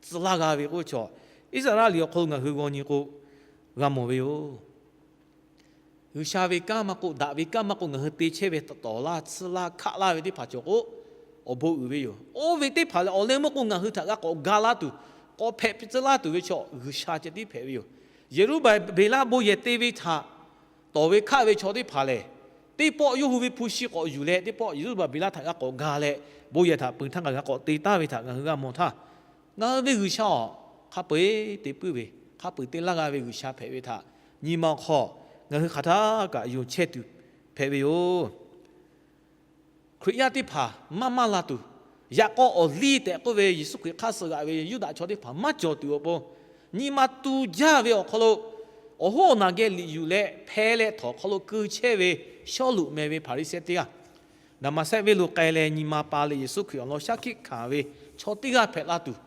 tcuh laˇ g'a ve k'oˆ ve chaw, Iˉsaˍreˍlaˆ liꞈ awˬ hk'aw lo ngaˬ hui g'aw nyi k'o g'a mawˬ ve yoˬ. G'uiˬsha ve kanˉ maˇ k'oˆ, daꞈ ve kanˉ maˇ k'oˆ, ngaˬ hui te chehˇ ve tawˍ laˇ tsuhˇ laˇ hkaˆ laˇ ve teˇ hpaˍ cawˬ k'o, awˬ bon uiˍ ve yoˬ. Oˇ ve teˇ hpaˍ lehˬ, awˬ leh meuˇ k'o ngaˬ hui htaꞈ g'a k'awꞈ ga laˇ tuˬ, k'awꞈ hpehꞈ tcuh laˇ tuˬ ve chaw G'uiˬsha ceh tiˉ hpehꞈ ve yoˬ. Yeˍruˆbaˍbeˍlaˆ bon yehˬ te ve htaꞈ tawˍ ve hkaˆ ve chaw teˇ hpaˍ lehˬ, teˇ pawˆ yawˇ hui ve hpu shi k'awꞈ yuˬ leh, teˇ pawˆ Yeˍruˆbaˍbeˍlaˆ htaꞈ g'a k'awꞈ ga leh, bon yehˬ htaꞈ peuˬ htaˇ ngaˬ g'a k'awꞈ te taˍ ve htaꞈ ngaˬ hui g'a mawˬ htaˇ, ngaˬ hui ve G'uiˬsha-aˬ, hk'a peu-eˬ te puiˉ ve, hk'a peu-eˬ te laˇ g'a ve G'uiˬsha hpehꞈ ve htaꞈ nyi ma awˬ hk'aw ngaˬ hui hk'aˬ htaˇ kaꞈ yonˍ chehˇ tuˬ hpehꞈ ve yoˬ. Hkriꞈ yaˇ teˇ hpaˍ maˇ maˇ la tuˬ, yaꞈ k'aw awˬ liˇ tehꞈ k'oˆ ve Yeˍsuˆ Hkriꞈ hk'aˇ suh g'aꞈ ve Yuˇdaꞈ chaw teˇ hpaˍ maˇ cawˬ tuˬ awˬ pon, nyi ma tu jaˇ ve awˬ hk'aw lo, awˬ hoˉ awˬ naˬ geh liꞈ yuˬ leh hpeh leh htawnˍ hk'aw lo keu chehˇ ve Sawˉluꞈ meh ve Hpaˍriˍsehˇ teˇ g'aˇ, Daˍmaˍsehˆ venˇ lo k'ai leh nyi ma pa leh Yeˍsuˆ Hkriꞈ awˬ lawn shaˉ hkiˆ hkanˍ ve chaw teˇ g'aˇ hpehꞈ la tuˬ,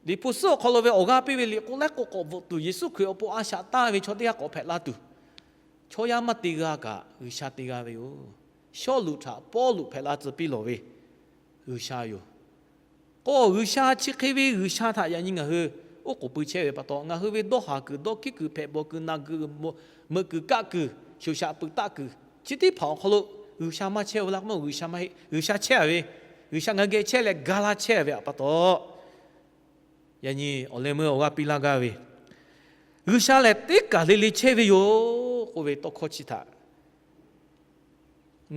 Liꞈ hpu suhˉ awˬ hk'aw lo ve awˬ g'aˇ piˇ ve liꞈ k'o laiˉ k'o k'awꞈ bvuhꞈ tuˬ, Yeˍsuˆ Hkriꞈ awˬ pon a shaꞈ tanˇ ve chaw teˇ g'aˇ k'awꞈ hpehꞈ la tuˬ, chaw yaˇ maˇ te g'a kaꞈ G'uiˬsha te g'a ve yoˬ. Sawˉluꞈ htaꞈ Pawˇluꞈ hpehꞈ la tcuh piˇ lawˬ ve, G'uiˬsha yoˬ. K'o, G'uiˬsha chi hk'e ve G'uiˬsha htaꞈ yaꞈ nyi ngaˬ hui oˉ k'oˍ pui chehˇ ve pa taw, ngaˬ hui ve dawˇ haˍ kuiˬ, dawˇ hkiˉ kuiˬ, hpehꞈ bawˬ kuiˬ, naˬ kuiˬ, meuꞈ kuiˬ, kaˆ kuiˬ, shoˍ shaꞈ pui taˆ kuiˬ chi teˇ hpaˍ awˬ hk'aw lo G'uiˬsha maˇ chehˇ ve laˇ k'o, G'uiˬsha maˇ heˆ. G'uiˬsha chehˇ a ve, G'uiˬsha ngaˬ hui geh chehˇ leh ga laˇ chehˇ ve pa taw, yaꞈ nyi awˬ leh meuˇ awˬ g'aˇ piˇ laˇ gaˇ ve, G'uiˬsha lehˬ teˇ kaˬ le le chehˇ ve yoˬ k'oˆ ve tawˇ hkawˇ chi htaꞈ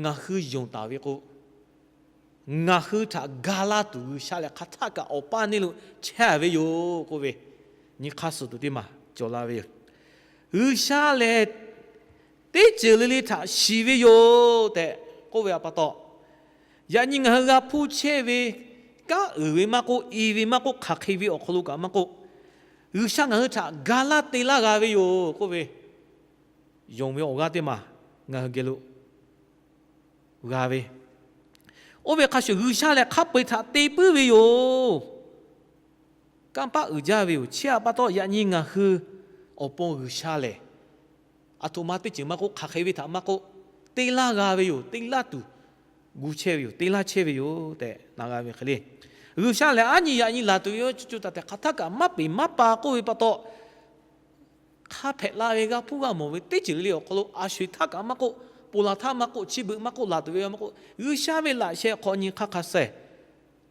ngaˬ hui yonˍ taˍ ve k'o, ngaˬ hui htaꞈ ga laˇ tuˬ G'uiˬsha lehˬ hk'aˬ htaˆ kaꞈ awˬ paˇ neˇ lo chehˇ a ve yoˬ k'oˆ ve, nyi hk'aˇ suh tuˬ teˇ maˬ cawˬ la ve yoˬ. G'uiˬsha lehˬ teˇ ceuˬ le le htaꞈ shiˍ ve yoˬ tehꞈ k'oˆ ve pa taw, yaꞈ nyi ngaˬ hui g'a hpuˇ chehˇ ve, kanˉ uiˍ ve maˇ k'oˆ, i ve maˇ k'oˆ, hk'aˬ hk'e ve awˬ hk'aw lo kaꞈ maˇ k'oˆ, G'uiˬsha ngaˬ hui htaꞈ ga laˇ te laˇ g'a ve yoˬ k'oˆ ve, yonˍ ve awˬ g'aˇ teˇ maˬ ngaˬ hui geh lo g'a ve. Oˇ ve hk'a shuˍ G'uiˬsha lehˬ hk'a peu-eˬ htaꞈ te puiˉ ve yoˬ. Kanˇ paˆ uiˍ jaˇ ve yoˬ. Chi htaꞈ pa taw yaꞈ nyi ngaˬ hui awˬ pon G'uiˬsha lehˬ, aˬ htoꞈ ma teˇ ceuˬ maˇ k'oˆ, hk'aˬ hk'e ve htaꞈ maˇ k'oˆ, te laˇ g'a ve yoˬ. Te laˇ tuˬ gu chehˇ ve yoˬ. Te laˇ chehˇ ve yoˬ tehꞈ na g'a ve hk'e le. G'uiˬsha lehˬ aˉ nyi yaꞈ nyi laˬ tuˬ ve yoˬ. Cuˇ cuˇ taˍ tehꞈ hk'aˬ htaˆ kaꞈ maˇ peˍ maˇ pa k'oˆ ve pa taw, hk'a hpehꞈ la ve g'a hpuˇ g'a mawˬ ve teˇ ceuˬ le le awˬ hk'aw lo a sho-eˬ htaˇ kaꞈ maˇ k'oˆ, ponˬ laˬ htaˇ maˇ k'oˆ, chi beuꞈ maˇ k'oˆ, laˬ tuˬ ve maˇ k'oˆ, G'uiˬsha ve laꞈ sheh hk'aw nyi hk'aˇ hk'a shehˍ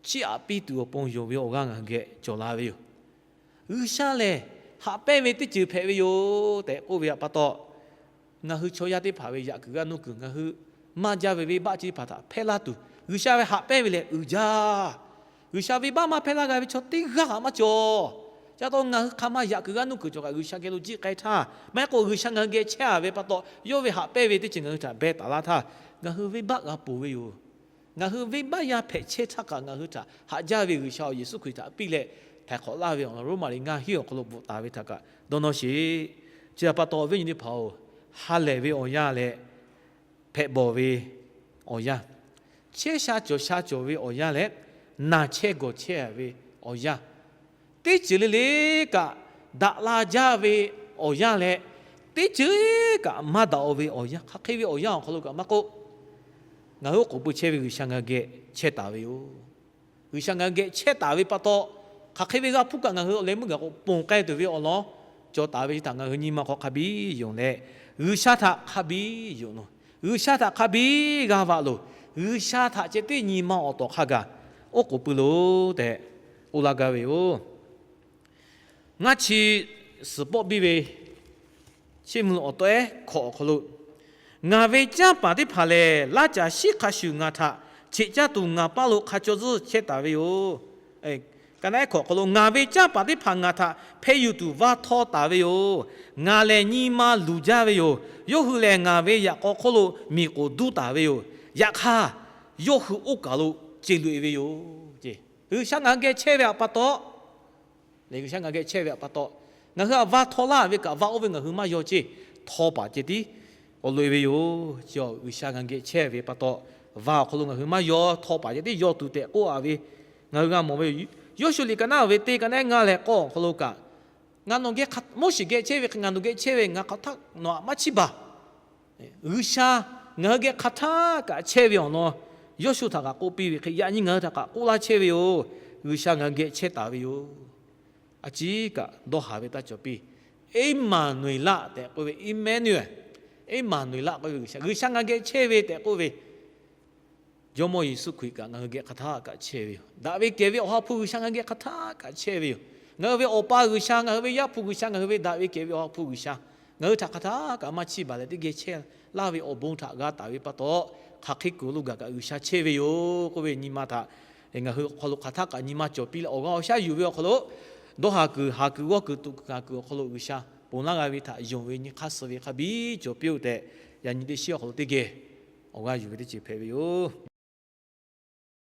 chiˇ aꞈ piˇ tuˬ awˬ pon yonˍ ve awˬ g'aˇ ngaˬ hui geh cawˬ la ve yoˬ. G'uiˬsha lehˬ haꞈ pehnˇ ve teˇ ceuˬ hpehꞈ ve yoˬ tehꞈ k'oˆ ve pa taw, ngaˬ hui chaw yaˇ teˇ hpaˍ ve yaꞈ kuiˬ g'aˇ nuˇ kuiˬ ngaˬ hui maˇ jaˇ ve venˇbaˆ chi teˇ hpaˍ htaꞈ hpehˇ laˇ tuˬ, G'uiˬsha ve haꞈ pehnˇ ve lehˬ uiˍ jaˇ. G'uiˬsha venˇbaˆ maˇ hpehˇ laˇ g'a ve chaw teˇ g'aˇ kaꞈ maˇ cawˬ. Ca taw ngaˬ hui hk'aˬ ma yaꞈ kuiˬ g'aˇ nuˇ kuiˬ cawˬ kaꞈ G'uiˬsha geh lo jiˆ k'ai htaˇ, maˇ heˆ k'o G'uiˬsha ngaˬ hui geh chehˇ a ve pa taw, yawˇ ve haꞈ pehnˇ ve teˇ ceuˬ ngaˬ hui htaꞈ beh taˍ laˇ htaˇ, ngaˬ hui venˇbaˆ g'a ponˬ ve yoˬ. Ngaˬ hui venˇbaˆ yaˇ hpehꞈ chehˇ htaˇ kaꞈ ngaˬ hui htaꞈ haꞈ jaˇ ve G'uiˬsha awˬ Yeˍsuˆ Hkriꞈ htaꞈ piˇ leh htaiˍ hk'awꞈ laˇ ve awˬ lawn Roˉmaꞈ liꞈ ngaˇ hinˉ awˬ hk'aw lo bvuhꞈ taˍ ve htaꞈ kaꞈ dawˇ nawˇ sheˍ. Chi htaꞈ pa taw awˬ viˉ nyi teˇ hpaˍ-oˬ, ha lehˬ ve awˬ yanˇ leh hpehꞈ bawˬ ve awˬ yanˇ, chehˇ sha cawˬ sha cawˬ ve awˬ yanˇ leh naˬ chehˇ gawˬ chehˇ ve awˬ yanˇ, teˇ ceuˬ le le kaꞈ daꞈ la jaˇ ve awˬ yanˇ leh teˇ ceuˬ kaꞈ maˇ daꞈ-o ve awˬ yanˇ, hk'aˬ hk'e ve awˬ yanˇ awˬ hk'aw lo kaꞈ maˇ k'oˆ, ngaˬ hui oˉ k'oˍ pui chehˇ ve G'uiˬsha ngaˬ hui geh chehˇ taˍ ve yoˬ. G'uiˬsha ngaˬ hui geh chehˇ taˍ ve pa taw, hk'aˬ hk'e ve g'a hpuˇ kaꞈ ngaˬ hui awˬ leh meuˇ gaˬ k'o ponˬ k'ai tuˬ ve awˬ lawn cawˬ taˍ ve chi htaꞈ ngaˬ hui nyi ma hk'aw hk'a biˇ yonˍ leh, G'uiˬsha htaꞈ hk'a biˇ yonˍ loˬ. G'uiˬsha htaꞈ hk'a biˇ g'a vaꞈ loˬ. G'uiˬsha htaꞈ ceh tiˉ nyi ma awˬ tawˍ hk'a gaˬ oˉ k'oˍ pui loˬ tehꞈ k'oˆ laˇ gaˇ ve yoˬ. Ngaˇ chi suhˍ pawˆ biˇ ve chi mvuh awˬ taweh hkawꞈ awˬ hk'aw lo, ngaˬ ve canˇ paˍ teˇ hpaˍ lehˬ, laˇ caˬ shiˉ hk'a shuˍ ngaˬ htaꞈ cheꞈ caˇ tuˬ ngaˬ paˇ lo hk'a caw zuhˇ chehˇ taˍ ve yoˬ. Ka naˆ ehˉ hkawꞈ awˬ hk'aw lo, ngaˬ ve canˇ paˍ teˇ hpaˍ ngaˬ htaꞈ hpeh yuˬ tuˬ va htaw taˍ ve yoˬ. Ngaˬ lehˬ nyi ma luˬ jaˇ ve yoˬ. Yawˇ hui lehˬ ngaˬ ve yaꞈ k'aw hk'oˆ lo miˬ k'oˍ duˇ taˍ ve yoˬ. Yaꞈ hk'aˇ, yawˇ hui oˇ kaˬ lo ce loꞈ-e ve yoˬ. G'uiˬsha ngaˬ hui geh chehˇ ve pa taw, G'uiˬsha ngaˬ hui geh chehˇ ve pa taw, ngaˬ hui htaꞈ va htaw laˇ ve kaꞈ va oˇ ve ngaˬ hui maˇ yaw ceˇ. Htaw paˍ ceh tiˉ k'awꞈ loꞈ-e ve yoˬ. Chi G'uiˬsha ngaˬ hui geh chehˇ ve pa taw, va awˬ hk'aw lo ngaˬ hui maˇ yaw, htaw paˍ ceh tiˉ yaw tuˬ tehꞈ k'oˆ a ve ngaˬ hui g'a mawˬ ve yoˬ. Yawˇshuˆ liꞈ ka naˆ ve teˇ ka naˆ ehˉ ngaˇ leh k'awˇ awˬ hk'aw lo kaꞈ, ngaˬ nawˬ geh, Moˉseˍ geh chehˇ ve hk'e ngaˬ nawˬ geh chehˇ ve, ngaˬ hk'aˬ htaˆ nawˬ htaꞈ maˇ chiˇ baˬ. G'uiˬsha ngaˬ hui geh hk'aˬ htaˆ kaꞈ chehˇ ve awˬ lawn Yawˇshuˆ htaꞈ kaꞈ k'oˆ piˇ ve hk'e, yaꞈ nyi ngaˬ hui htaꞈ kaꞈ k'oˆ laˇ chehˇ ve yoˬ. G'uiˬsha ngaˬ hui geh chehˇ taˍ ve yoˬ. A ciˉ kaꞈ dawˇ haˍ ve taˇ cawˬ piˇ. Eˇmaˍnuˍeˍlaˆ tehꞈ k'oˆ ve, Eˇmaˇnuˆ, Eˇmaˍnuˍeˍlaˆ k'oˆ ve G'uiˬsha, G'uiˬsha ngaˬ hui geh chehˇ ve tehꞈ k'oˆ ve Jawˇmawˇ Yeˍsuˆ Hkriꞈ kaꞈ ngaˬ hui geh hk'aˬ htaˆ kaꞈ chehˇ ve yoˬ. Daꞈ ve kehˬ ve Awˬ ha hpu G'uiˬsha ngaˬ hui geh hk'aˬ htaˆ kaꞈ chehˇ ve yoˬ. Ngaˬ hui ve Awˬ pa G'uiˬsha, ngaˬ hui ve Yaˇ hpu G'uiˬsha, ngaˬ hui ve daꞈ ve kehˬ ve Awˬ ha hpu G'uiˬsha ngaˬ hui htaꞈ hk'aˬ htaˆ kaꞈ maˇ chiˇ baˬ leh teˇ geh chehˇ laˇ ve awˬ bon htaꞈ g'a taˍ ve pa taw, hk'aˬ hk'e kuiˬ lo gaˬ kaꞈ G'uiˬsha chehˇ ve yoˬ k'oˆ ve nyi ma htaꞈ ngaˬ hui awˬ hk'aw lo hk'aˬ htaˆ kaꞈ nyi ma cawˬ piˇ leh awˬ g'aˇ awˬ shaˉ yuˬ ve awˬ hk'aw lo, dawˇ haˍ kuiˬ, haˍ kuiˬ, g'awˇ kuiˬ, tuꞈ kuiˬ, haˍ kuiˬ awˬ hk'aw lo G'uiˬsha ponˬ laˇ g'a ve htaꞈ yonˍ ve nyi hk'aˇ suh ve hk'a biˇ cawˬ piˇ-oˆ tehꞈ, yaꞈ nyi teˇ shiˉ awˬ hk'aw lo teˇ geh awˬ g'aˇ yuˬ ve teˇ ceuˬ hpehꞈ ve yoˬ.